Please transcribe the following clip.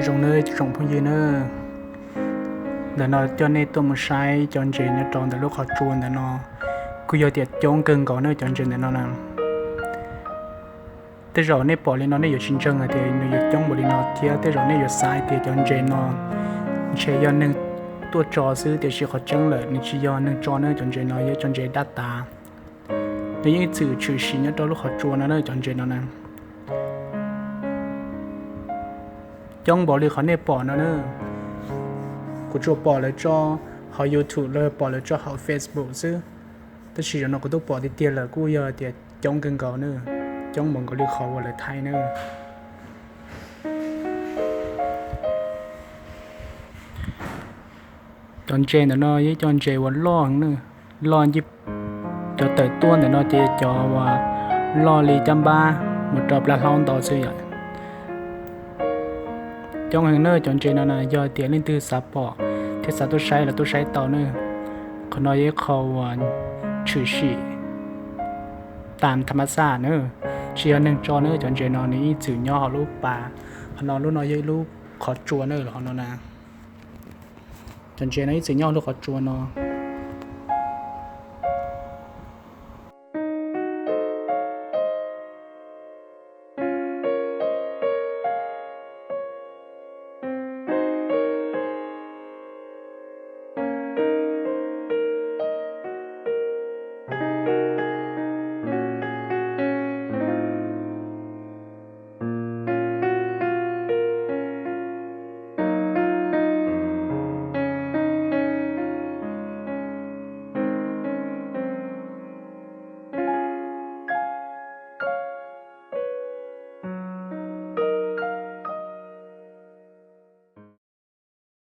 Zoo nawb tsoom phooj ywg na, ntawm no coj nej tuaj mus saib cov ntses nyob rau ntawm lub qhov tsua ntawm no, kuj yog tias coob kawg nkaus na cov ntses ntawm no na. Tej zaum nej pom li no nej yuav tsis ntseeg hais tias nws yuav coob npaum li no thiab tej zaum nej yuav xav hais tias cov ntses no ntshe yog neeg tuaj tso xwb, tiam sis qhov tseeb lawm nws tsis yog neeg tso na, cov ntses no yog cov ntses dab tav. Nws yeej txwm tshwm sim nyob rau lub qhov tsua no na cov ntses no na. Coob npaum li qhov nej pom no na, kuv tsuas pom lawv tso hauv YouTube los pom lawv tso hauv Facebook xwb, tab sis zaum no kuv twb pom tiag tiag lawm, kuj yog tias coob kawg nkaus na, coob npaum nkaus li qhov uas lawv thaij na. Cov ntses ntawm no yog ib co ntses uas loj heev na, loj ncib, cov tawm tuaj ntawm no ces cov uas loj li caj npab mus rau plab hlaub ntau xwb yom. Coob heev na cov ntses no na, yog tias leej twg xav pom thiab xav tuaj saib los tuaj saib tau na. Qhov no yog ib qho uas tshwm sim tam tham mas xaj na, tsis yog neeg tso na, cov ntses no nws ib txwm nyob hauv lub pas, qhov no lub no yog ib lub qhov tsua na, qhov no na. Cov ntses no ib txwm nyob hauv lub qhov tsua no.